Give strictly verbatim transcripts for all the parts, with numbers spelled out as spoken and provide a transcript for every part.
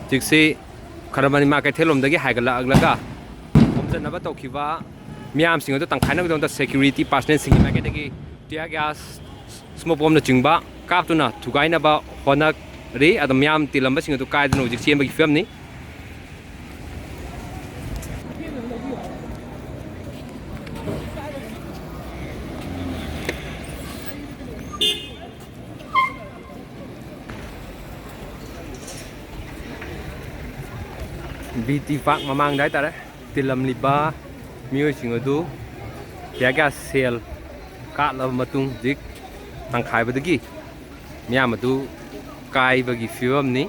ꯍꯧꯖꯤꯛꯁꯤ ꯈꯔꯃꯅꯤ ꯃꯥ ꯀꯩꯊꯦꯜꯂꯣꯝꯗꯒꯤ ꯍꯥꯏꯒꯠꯂꯛꯂꯒ ꯈꯣꯝꯖꯟꯅꯕ ꯇꯧꯈꯤꯕ ꯃꯤꯌꯥꯝꯁꯤꯡ ꯑꯗꯨ ꯇꯪꯈꯥꯏꯅꯕꯒꯤꯗꯃꯛꯇ ꯁꯦꯀ꯭ꯌꯨꯔꯤꯇꯤ ꯄꯥꯔꯁꯅꯦꯜꯁꯤꯡꯒꯤ ꯃꯥꯏꯀꯩꯗꯒꯤ ꯇꯤꯌꯥꯔ ꯒ꯭ꯌꯥꯁ, ꯁ꯭ꯃꯣꯛ ꯕꯣꯝꯅꯆꯤꯡꯕ ꯀꯥꯞꯇꯨꯅ ꯊꯨꯒꯥꯏꯅꯕ ꯍꯣꯠꯅꯔꯤ꯫ ꯑꯗꯣ ꯃꯤꯌꯥꯝ ꯇꯤꯜꯂꯝꯕꯁꯤꯡ ꯑꯗꯨ ꯀꯥꯏꯗꯨꯅ ꯍꯧꯖꯤꯛ ꯆꯦꯟꯕꯒꯤ ꯐꯤꯕꯝꯅꯤ꯫ ꯕꯤ ꯇꯤ ꯄꯥꯛ ꯃꯃꯥꯡꯗ ꯍꯥꯏꯇꯥꯔꯦ, ꯇꯤꯜꯂꯝꯂꯤꯕ ꯃꯤꯑꯣꯏꯁꯤꯡ ꯑꯗꯨ ꯇꯤꯌꯥꯔ ꯒ꯭ꯌꯥꯁ ꯁꯦꯜ ꯀꯥꯞꯂꯕ ꯃꯇꯨꯡ ꯍꯧꯖꯤꯛ ꯇꯪꯈꯥꯏꯕꯗꯒꯤ ꯃꯤꯌꯥꯝ ꯑꯗꯨ ꯀꯥꯏꯕꯒꯤ ꯐꯤꯕꯝꯅꯤ꯫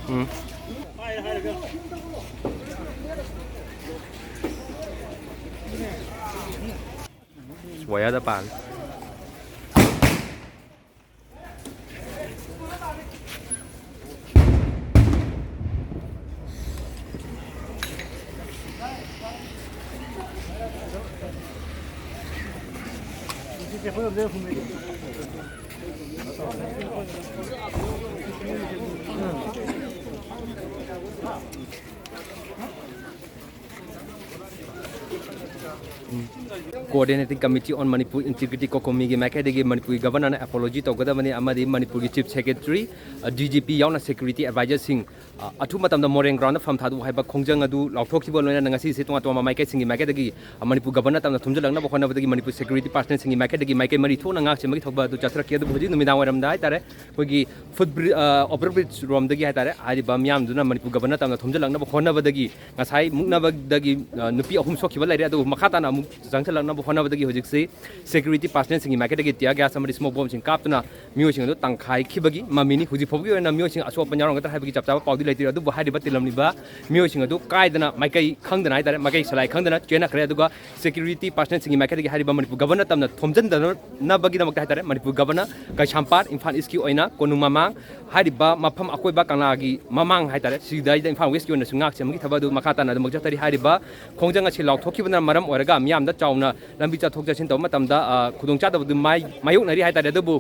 ꯎꯝ꯫ ꯋꯥꯌꯔꯗ ꯄꯥꯜꯂꯦ꯫ Coordinating Committee on Manipur Integrity, COCOMI ꯒꯤ ꯃꯥꯏꯀꯩꯗꯒꯤ ꯃꯅꯤꯄꯨꯔꯒꯤ ꯒꯕꯔꯅꯔꯅ ꯑꯦꯄꯣꯂꯣꯖꯤ ꯇꯧꯒꯗꯕꯅꯤ ꯑꯃꯗꯤ ꯃꯅꯤꯄꯨꯔꯒꯤ chief secretary, D G P ꯌꯥꯎꯅ ꯁꯦꯀ꯭ꯌꯨꯔꯤꯇꯤ ꯑꯦꯗꯚꯥꯏꯖꯔꯁꯤꯡ, ꯑ, ꯑꯊꯨꯕ ꯃꯇꯝꯗ ꯃꯣꯔꯦꯡ ꯒ꯭ꯔꯥꯎꯟꯗ ꯐꯝ ꯊꯥꯗꯣꯛꯎ ꯍꯥꯏꯕ ꯈꯣꯡꯖꯪ ꯑꯗꯨ ꯂꯥꯎꯊꯣꯛꯈꯤꯕ ꯂꯣꯏꯅꯅ ꯉꯁꯤꯁꯦ ꯇꯣꯉꯥꯟ ꯇꯣꯉꯥꯟꯕ ꯃꯥꯏꯀꯩꯁꯤꯡꯒꯤ ꯃꯥꯏꯀꯩꯗꯒꯤ, ꯑ, ꯃꯅꯤꯄꯨꯔ ꯒꯕꯔꯅꯔ ꯇꯝꯅ ꯊꯣꯝꯖꯤꯜꯂꯛꯅꯕ ꯍꯣꯠꯅꯕꯗꯒꯤ ꯃꯅꯤꯄꯨꯔ ꯁꯦꯀ꯭ꯌꯨꯔꯤꯇꯤ ꯄꯥꯔꯁꯅꯦꯜꯁꯤꯡꯒꯤ ꯃꯥꯏꯀꯩꯗꯒꯤ ꯃꯥꯏꯀꯩ ꯃꯔꯤ ꯊꯣꯛꯅ ꯉꯥꯛ ꯁꯦꯟꯕꯒꯤ ꯊꯧꯕ ꯑꯗꯨ ꯆꯠꯊꯔꯛꯈꯤ꯫ ꯑꯗꯨꯕꯨ ꯍꯧꯖꯤꯛ ꯅꯨꯃꯤꯗꯥꯡ ꯋꯥꯏꯔꯝꯗ ꯍꯥꯏꯇꯥꯔꯦ, ꯑꯩꯈꯣꯏꯒꯤ ꯐꯨꯠ ꯕ꯭ꯔꯤ-, ꯑ, ꯑꯣꯚꯔ ꯕ꯭ꯔꯤꯖ ꯔꯣꯝꯗꯒꯤ ꯍꯥꯏꯇꯥꯔꯦ, ꯍꯥꯏꯔꯤꯕ ꯃꯤꯌꯥꯝꯗꯨꯅ ꯃꯅꯤꯄꯨꯔ ꯒꯕꯔꯅꯔ ꯇꯝꯅ ꯊꯣꯝꯖꯤꯜꯂꯛꯅꯕ ꯍꯣꯠꯅꯕꯗꯒꯤ ꯉꯁꯥꯏ ꯃꯨꯛꯅꯕꯗꯒꯤ, ꯑ, ꯅꯨꯄꯤ ꯑꯍꯨꯝ ꯁꯣꯛꯈꯤꯕ ꯂꯩꯔꯦ꯫ ꯑꯗꯨꯕꯨ ꯃꯈꯥ ꯇꯥꯅ ꯑꯃꯨꯛ ꯆꯪꯁꯤꯜꯂꯛꯅꯕ ꯍꯣꯠꯅꯕꯗꯒꯤ ꯍꯧꯖꯤꯛꯁꯤ security personnelꯁꯤꯡꯒꯤ ꯃꯥꯏꯀꯩꯗꯒꯤ tear gas ꯑꯃꯗꯤ smoke bombꯁꯤꯡ ꯀꯥꯞꯇꯨꯅ ꯃꯤꯑꯣꯏꯁꯤꯡ ꯑꯗꯨ ꯇꯪꯈꯥꯏꯈꯤꯕꯒꯤ ꯃꯃꯤꯅꯤ꯫ ꯍꯧꯖꯤꯛ ꯐꯥꯎꯕꯒꯤ ꯑꯣꯏꯅ ꯃꯤꯑꯣꯏꯁꯤꯡ ꯑꯁꯣꯛ ꯑꯄꯟ ꯌꯥꯎꯔꯝꯒꯗ꯭ꯔꯥ ꯍꯥꯏꯕꯒꯤ ꯆꯞ ꯆꯥꯕ ꯄꯥꯎꯗꯤ ꯂꯩꯇ꯭ꯔꯤ, ꯑꯗꯨꯕꯨ ꯍꯥꯏꯔꯤꯕ ꯇꯤꯜꯂꯝꯂꯤꯕ ꯃꯤꯑꯣꯏꯁꯤꯡ ꯑꯗꯨ ꯀꯥꯏꯗꯅ, ꯃꯥꯏꯀꯩ ꯈꯪꯗꯅ ꯍꯥꯏꯇꯥꯔꯦ, ꯃꯥꯏꯀꯩ ꯁꯂꯥꯏ ꯈꯪꯗꯅ ꯆꯦꯟꯅꯈ꯭ꯔꯦ꯫ ꯑꯗꯨꯒ security personnelꯁꯤꯡꯒꯤ ꯃꯥꯏꯀꯩꯗꯒꯤ ꯍꯥꯏꯔꯤꯕ ꯃꯅꯤꯄꯨꯔ Governorꯅ ꯇꯝꯅ ꯊꯣꯝꯖꯤꯟꯗꯅꯕꯒꯤꯗꯃꯛꯇ ꯍꯥꯏꯇꯥꯔꯦ, ꯃꯅꯤꯄꯨꯔ Governorꯅ ꯀꯩꯁꯥꯝꯄꯥꯠ, ꯏꯝꯐꯥꯜ Eastꯀꯤ ꯑꯣꯏꯅ ꯀꯣꯅꯨꯡ ꯃꯃꯥꯡ, ꯍꯥꯏꯔꯤꯕ ꯃꯐꯝ ꯑꯀꯣꯏꯕ ꯀꯪꯂꯥꯒꯤ ꯃꯃꯥꯡ ꯍꯥꯏꯇꯥꯔꯦ, ꯁꯤꯗꯩꯗ ꯏꯝꯐꯥꯜ Westꯀꯤ ꯑꯣꯏꯅꯁꯨ ꯉꯥꯛ ꯁꯦꯟꯕꯒꯤ ꯊꯕꯛ ꯑꯗꯨ ꯃꯈꯥ ꯇꯥꯅ ꯑꯗꯨꯃꯛ ꯆꯠꯊꯔꯤ꯫ ꯍꯥꯏꯔꯤꯕ ꯈꯣꯡꯖꯪ ꯑꯁꯤ ꯂꯥꯎꯊꯣꯛꯈꯤꯕꯅ ꯃꯔꯝ ꯑꯣꯏꯔꯒ ꯃꯤꯌꯥꯝꯗ ꯆꯥꯎꯅ ꯂꯝꯕꯤ ꯆꯠꯊꯣꯛ ꯆꯠꯁꯤꯟ ꯇꯧꯕ ꯃꯇꯝꯗ, ꯑ, ꯈꯨꯗꯣꯡꯆꯥꯗꯕꯗꯨ ꯃꯥꯏ-, ꯃꯥꯌꯣꯛꯅꯔꯤ ꯍꯥꯏꯇꯥꯔꯦ꯫ ꯑꯗꯨꯕꯨ,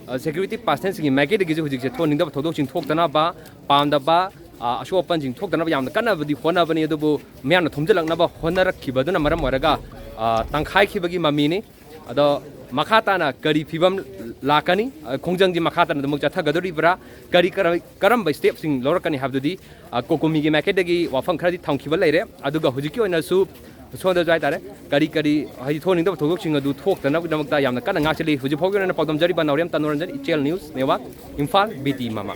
ꯑ, security personnelꯁꯤꯡꯒꯤ ꯃꯥꯏꯀꯩꯗꯒꯤꯁꯨ ꯍꯧꯖꯤꯛꯁꯦ ꯊꯣꯛꯍꯟꯅꯤꯡꯗꯕ ꯊꯧꯗꯣꯛꯁꯤꯡ ꯊꯣꯛꯇꯅꯕ, ꯄꯥꯝꯗꯕ, ꯑ, ꯑꯁꯣꯛ ꯑꯄꯟꯁꯤꯡ ꯊꯣꯛꯇꯅꯕ ꯌꯥꯝꯅ ꯀꯟꯅꯕꯗꯤ ꯍꯣꯠꯅꯕꯅꯤ꯫ ꯑꯗꯨꯕꯨ ꯃꯤꯌꯥꯝꯅ ꯊꯣꯝꯖꯤꯜꯂꯛꯅꯕ ꯍꯣꯠꯅꯔꯛꯈꯤꯕꯗꯨꯅ ꯃꯔꯝ ꯑꯣꯏꯔꯒ, ꯑ, ꯇꯪꯈꯥꯏꯈꯤꯕꯒꯤ ꯃꯃꯤꯅꯤ꯫ ꯑꯗꯣ ꯃꯈꯥ ꯇꯥꯅ ꯀꯔꯤ ꯐꯤꯕꯝ ꯂꯥꯛꯀꯅꯤ, ꯑ, ꯈꯣꯡꯖꯪꯁꯤ ꯃꯈꯥ ꯇꯥꯅ ꯑꯗꯨꯃꯛ ꯆꯠꯊꯒꯗꯧꯔꯤꯕ꯭ꯔꯥ, ꯀꯔꯤ, ꯀꯔꯝ-, ꯀꯔꯝꯕ stepeꯁꯤꯡ ꯂꯧꯔꯛꯀꯅꯤ ꯍꯥꯏꯕꯗꯨꯗꯤ, ꯑ, ꯀꯣꯀꯣꯃꯤꯒꯤ ꯃꯥꯏꯀꯩꯗꯒꯤ ꯋꯥꯐꯝ ꯈꯔꯗꯤ ꯊꯝꯈꯤꯕ ꯂꯩꯔꯦ꯫ ꯑꯗꯨꯒ ꯍꯧꯖꯤꯛꯀꯤ ꯑꯣꯏꯅꯁꯨ ꯁꯣꯝꯗꯁꯨ ꯍꯥꯏꯇꯥꯔꯦ, ꯀꯔꯤ ꯀꯔꯤ ꯍꯥꯏꯗꯤ ꯊꯣꯛꯍꯟꯅꯤꯡꯗꯕ ꯊꯧꯗꯣꯛꯁꯤꯡ ꯑꯗꯨ ꯊꯣꯛꯇꯅꯕꯒꯤꯗꯃꯛꯇ ꯌꯥꯝꯅ ꯀꯟꯅ ꯉꯥꯛꯆꯜꯂꯤ꯫ ꯍꯧꯖꯤꯛ ꯐꯥꯎꯒꯤ ꯑꯣꯏꯅ ꯄꯥꯎꯗꯝꯖꯔꯤꯕ ꯅꯥꯎꯔꯦꯝ ꯇꯅꯨꯔꯟꯖꯟ, ꯏꯆꯦꯜ News Network, Imphal, B T ꯃꯃꯥ꯫